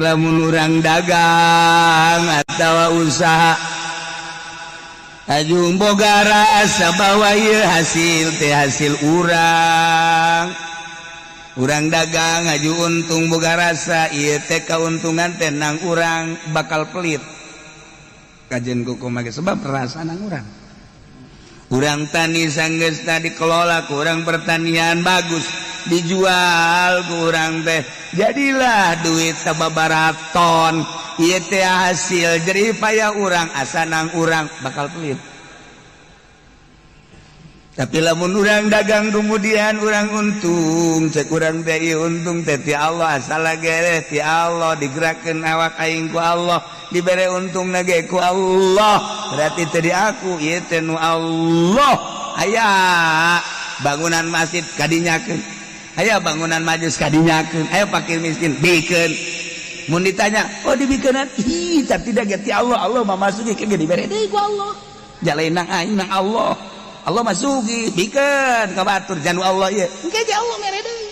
Lamun urang dagang atau usaha, ajung boga rasa bahwa ieu hasil teh hasil urang. Urang dagang aju untung, boga rasa ieu teh keuntungan teh nang urang, bakal pelit kajen kuku make sebab rasa nang urang. Urang tani, sanggeus dikelola ku urang pertanian bagus, dijual ku urang teh, jadilah duit sababaraton. Ieu teh hasil jerih payah urang, asa nang urang, bakal pelit. Tapi lamun urang dagang, kemudian urang untung, cek urang teh ieu untung teh ti Allah, asal gere ti Allah, digerakkeun awak aing ku Allah, dibere untung ge ku Allah, berarti teh di aku, ieu teh nu Allah. Aya bangunan masjid kadinyakeun, aya bangunan majlis kadinyakeun, aya fakir miskin bikeun. Mun ditanya, "Oh, dibikeunan?" Ih, tapi tidak ti Allah, Allah mah masuki ke dibere deui ku Allah, jalain nang aing nang Allah, Allah masuki, bikeun ka batur janu Allah ieu, engke ge Allah mere deui.